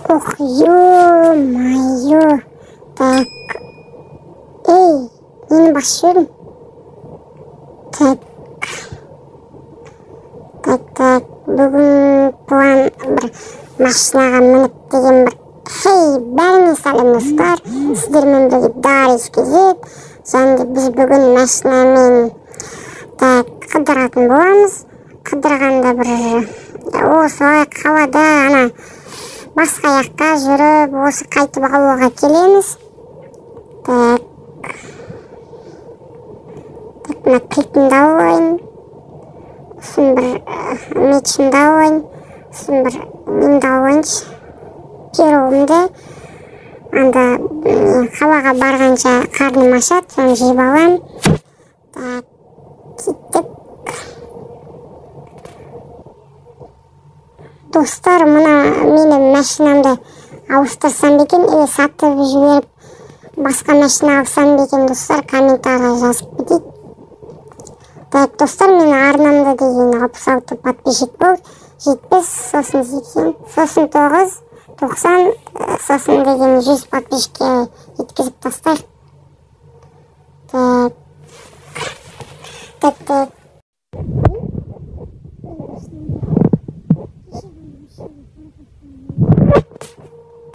Ох, ё-моё. Так. Ей, нені басып жібердім? Так. Так, так. Бүгін план бір машинаға мініп деген бір. Хей, бәріңе сәлем, достар. Сіздермен бірге Дарис KZ. Және де біз бүгін машинамен так қыдыратын боламыз. Қыдырғанда бір осылай қалада ана басқа жаққа жүріп, осы қайтып ауылға келеміз. Так. Так, мына кілтімді алып алайын. Сосын бір мечімді алып алайын. Сосын бір немді алып алайыншы. Пирогымды. Анда қалаға барғанша қарным ашады, соны жеп аламын. Так, кеттік. Достар, мына мені машинамды ауыстырсам ба екен, или сатып жіберіп басқа машина алсам ба екен, достар, комментарий жазып кетейік. Так, достар, мен арнамда деген 66 подписчик болды, 70, сосын 80, сосын 9, 90, сосын деген 100 подписчикке жеткізіп тастайық. Так, так, так.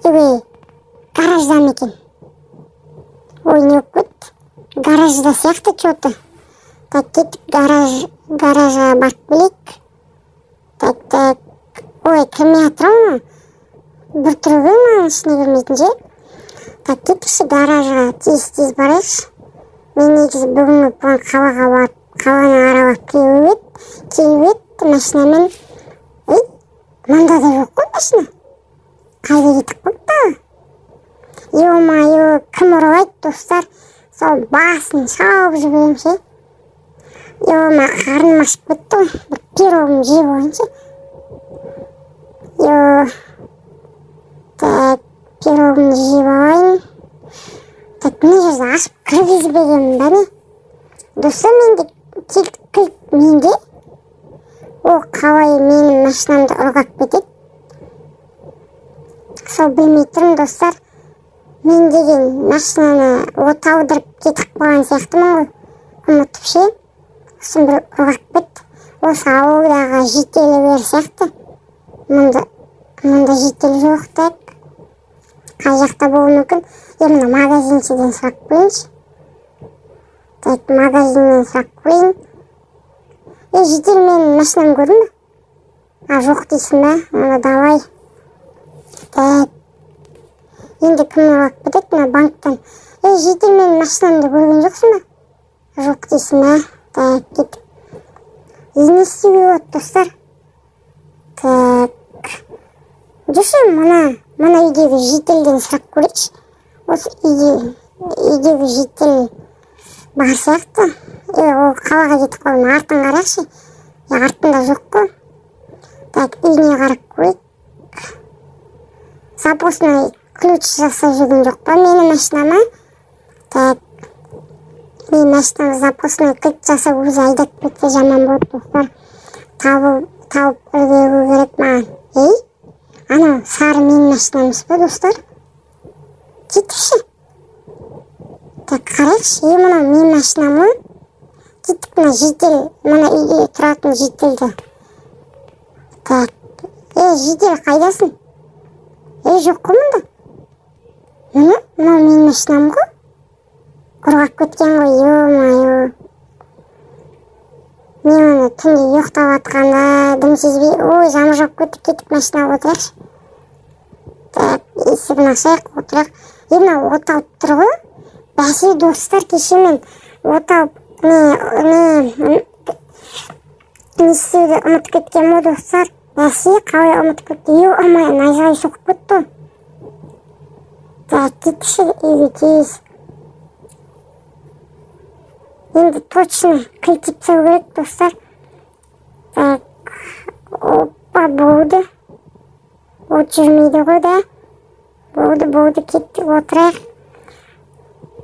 Ой, гаражда ма екен? Ой, не болып кетті? Гаражда сияқты чё-то. Так, кеттік, гаражға барып келейік. Так, так. Ой, кірмей жатыр ма? Бір түрі ғой мынаның ішіне кірмейтін ше. Так, кеттікші гаражға тез-тез барайықшы. Мен негізі бүгінгі план қалаға барып, қаланы аралап келіп еді машинамен. Ей, мында да жоқ қой машина. Қайда кетіп қалды тағы? Ё-моё, кім ұрлайды, достар? Сол басын шауып жіберемін ше. Ё-ма, қарным ашып кетті ғой. Бір пирогымды жеп алайыншы. Ё. Так, пирогымды жеп алайын. Так, мына жерді ашып кіргізбегенмін ба не? Достар, менде кілт менде. О, қалай менің машинамды ұрлап кетеді? Сол білмей тұрмын, достар. Мен деген машинаны от алдырып кетіп қалған сияқтымын ғой. Ұмытып ше. Сосын бір ұрлап кетті. Осы ауылдағы жителі бер сияқты. Мұнда житель жоқ, так. Қай жақта болуы мүмкін? Е, мына магазиншіден сұрап көрейінші. Так, магазиннен сұрап көрейін. Е, житель, менің машинамды көрдің бе? А, жоқ дейсің ба? Онда давай. Так. Енді кім ұрлап кетеді мына банктан? Е, житель, менің машинамды көрген жоқсың ба? Жоқ дейсің ба? Так, кеттік. Не істеуге болады, достар? Так. Жүрші, мына үйдегі жительден сұрап көрейікші. Осы үйдегі житель бар сияқты. Е, ол қалаға кетіп қалды. Артын қарайықшы. Е, артында жоқ қой. Так, үйіне қарап көрейік. Запасной ключ жасап жүрген жоқ па менің машинама? Так, менің машинама запасной ключ жасап өзі айдап кетсе жаман болады, достар. Тауып үлгеру керек маған. Ей, анау сары менің машинам емес па, достар? Кеттікші. Так, қарайықшы. Е, мынау менің машинам ғой. Кеттік, мына житель, мына үйде тұратын жительді. Так, е, житель, қайдасың? Е, жоқ қой мұнда. Міне, мынау менің машинам ғой. Ұрлап кеткен ғой, ё-моё. Мен оны түнде ұйықтап жатқанда дым сезбей, ой, жаңбыр жауып кетті, кеттік машинаға отырайықшы. Так, есігін ашайық, отырайық. Е, мынау от алып тұр ғой. Бәсе, достар, кеше мен от алып, не істеуді ұмытып кеткенмін ғой, достар. Бәсе, қалай ұмытып кетті? Ё-моё, найзағай соғып кетті ғой. Так, кеттікші үйге тез. Енді точно кілтеп тастау керек, достар. Так, опа, болды. От жүрмейді ғой да. Болды, болды, кеттік, отырайық.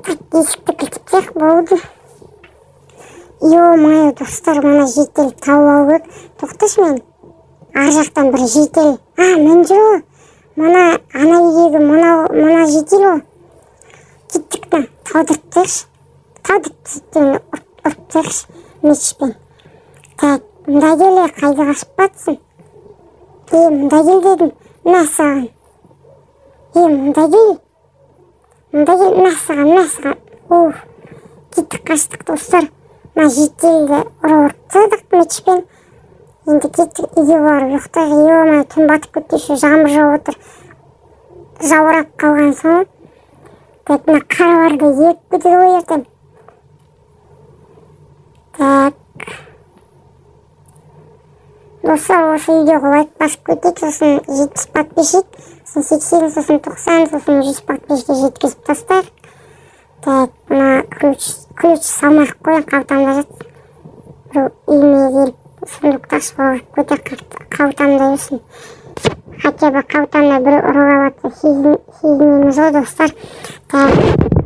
Так, есікті кілтеп тастайық, болды. Ё-моё, достар, мына житель тауып алу керек. Тоқташы мен. Ар жақтан бір житель. А, міне жүр ғой. Мына ана үйдегі мына житель ғой. Кеттік та, таудырып тастайықшы. Таудырып тастайық, ұрып тастайықшы мечпен. Так, мында кел, қайда қашып батсың? Е, мында кел дедім, мә саған. Е, мында кел. Мында кел, мә саған, мә саған. Уф, кеттік, қаштық, достар. Мына жительді ұрып тастадық мечпен. Енді кеттік, үйге барып ұйықтайық. Е-мое, түн батып кетті, еще жаңбыр жауып отыр. Жаурап қалған соң. Так, мына қарларды еріп кетеді ғой ертең. Так. Достар, осы үйге лайк басып кетейік, сосын 70 подписчик, сосын 80, сосын 90, сосын 100 подписчикке жеткізіп тастайық. Так, мына ключ салмай ақ қояйын, қалтамда жатсын. Біреу үйіме келіп сундукты ашып алып кетер, қалтамда жүрсін. Хотя бы қалтамда біреу ұрып алады сезінеміз ғой, достар. Так.